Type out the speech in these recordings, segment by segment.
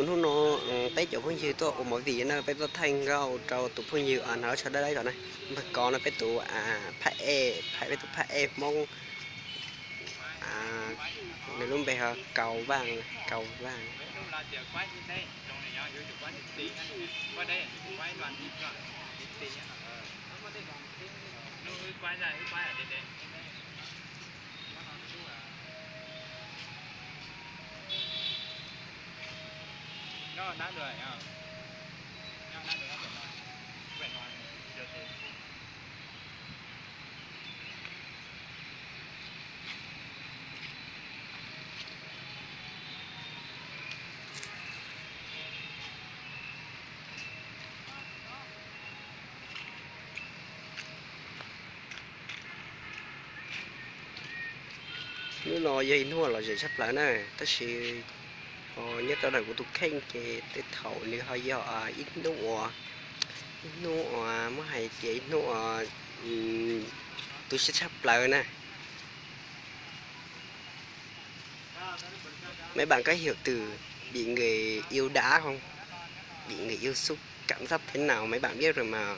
Hnub no peb cov phooj ywg tuaj ua movie na, peb tuaj thaij nkauj rau tus phooj ywg uas nrog lub tsho dawb dawb tom na. Npawg Kov no peb tus phab ej, peb tus phab ej Hmoob, nws lub npe hu Kau Vaj, Kau Vaj. Hnub no yog ib hnub lom zem tshaj plaws na, tab sis ho nyob rau ntawm kuv tus kheej ces tej thaum nws ho yog ib hnub uas, ib hnub uas muab hais tias ib hnub uas tu siab tshaj plaws na. Mấy bạn có hiểu từ bị người yêu đá không? Bị người yêu xúc cảm giác thế nào mấy bạn biết rồi mà.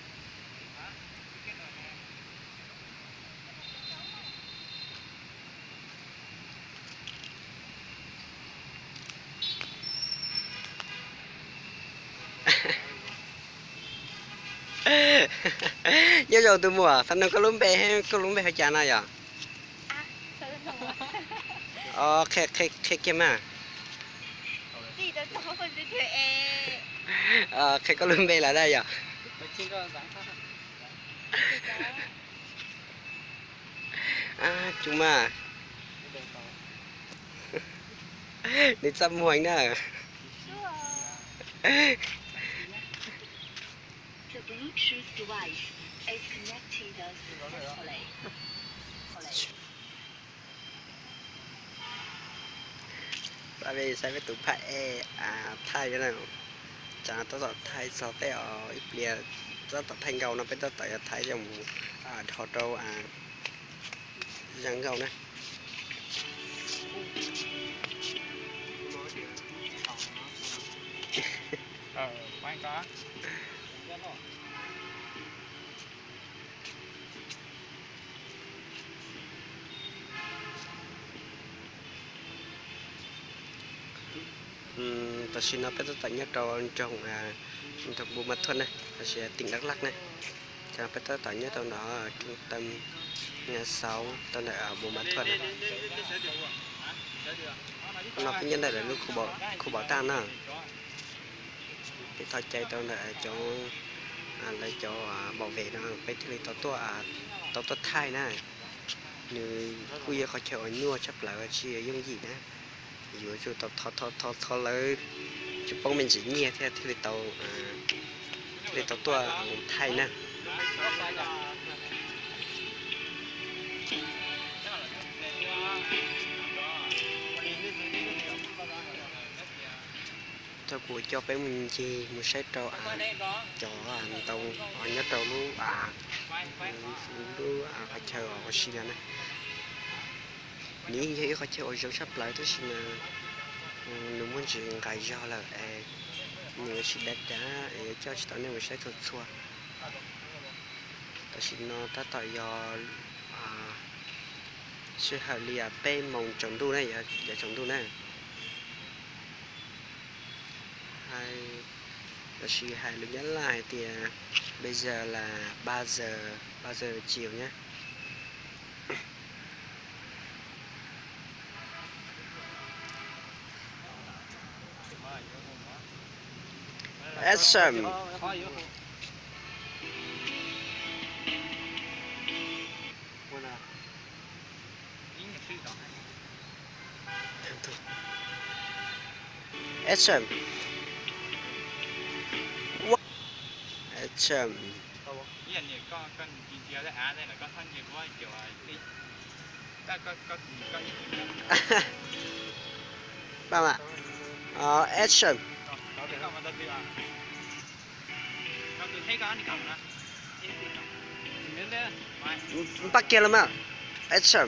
Nyob zoo tus muam, thaum no koj lub npe, koj lub npe hu cas no yom? Qhia kiag mas. Qhia koj lub npe lawm da yom? Tsis mas, nws txaj muag na. Pab peb saib peb tus phab ej thaij na. Tsam tab tom thaij txog tej os ib pliag, tab tom thaij nkauj no peb tab tom yuav thaij coj mus dhos rau zaj nkauj na. Tam sim no peb tab tom nyob rau nroog, nroog Buôn Ma Thuột na, los sis tỉnh Đắk Lắk na. Ces peb tab tom nyob rau ntawm trung tâm ngã sáu rau ntawm Buôn Ma Thuột na. No peb nyob ntawm lub khu bảo tàng na. Peb thov caw rau ntawm cov, lawv cov bảo vệ no peb thiaj li tau tuaj, tau tuaj thaij na. Nws kuj yog qhov chaw uas nyuaj tshaj plaws tsis yooj yim na. Yuav tsum tau thov thov thov lawv tsis poob me ntsis nyiaj thiab thiaj li tau, thiaj li tau tuaj thaij na. Thaum kuv coj peb mus ncig mus saib rau cov ntoo nyob rau lub, lub qhov chaw ua si no na. Nws yeej yog ib qhov chaw uas zoo tshaj plaws tab sis mas nws muaj ntsis nqis zog lawm es nws yuav tsis dav dav es yuav coj tsis tau nej mus saib txhua txhua. Tam sim no tab tom yog sij hawm li peb moos tsaus ntuj na, yog tsaus ntuj na. Hais, lossis hais lus Nyab Laj hais tias bây giờ là ba giờ, ba giờ chiều nhé. Action. Action. Action. Ba mã. Action. Npaj kiag los mas. Action.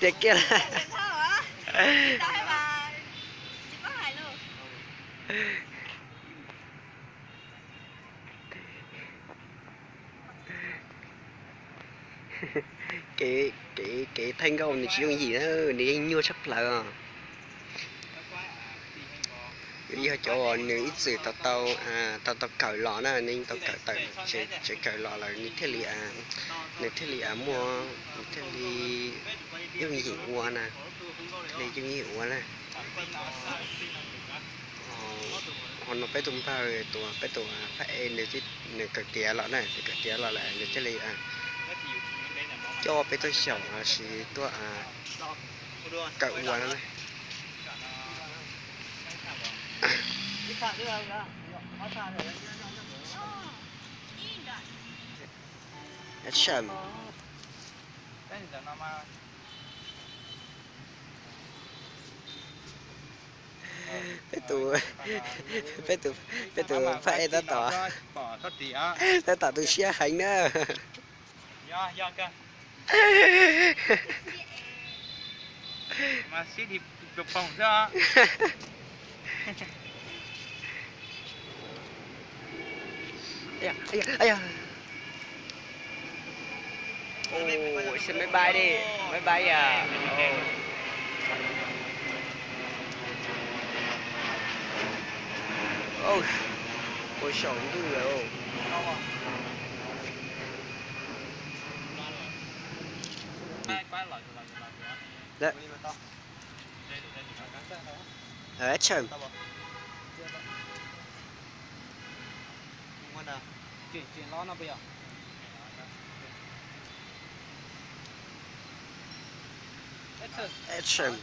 Tiag kiag lawm. Kev, kev, kev thaij nkauj nws tsis yooj yim na, nws yeej nyuaj tshaj plaws os. Yog cov uas nws ib txwm tau tau, tau tau kawm los na, nws yeej tau kawm tawm tsev kawm los lawm nws thiaj li, nws thiaj li muaj, nws thiaj li yooj yim ua na, thiaj li yooj yim ua na. Ho no peb tus npawg, tus, peb tus phab ej, nws kawm tiav los na, nws kawm tiav los lawm nws thiaj li coj peb tuaj xyaum los sis tuaj kawm ua no na. Action. Peb tus, peb tus, peb tus phab ej tab tom, tab tom tu siab heev na. Sim máy bay đi, máy bay à. Ôi, ôi, sổ ndu rồi. Đấy. Ờ, action. Action.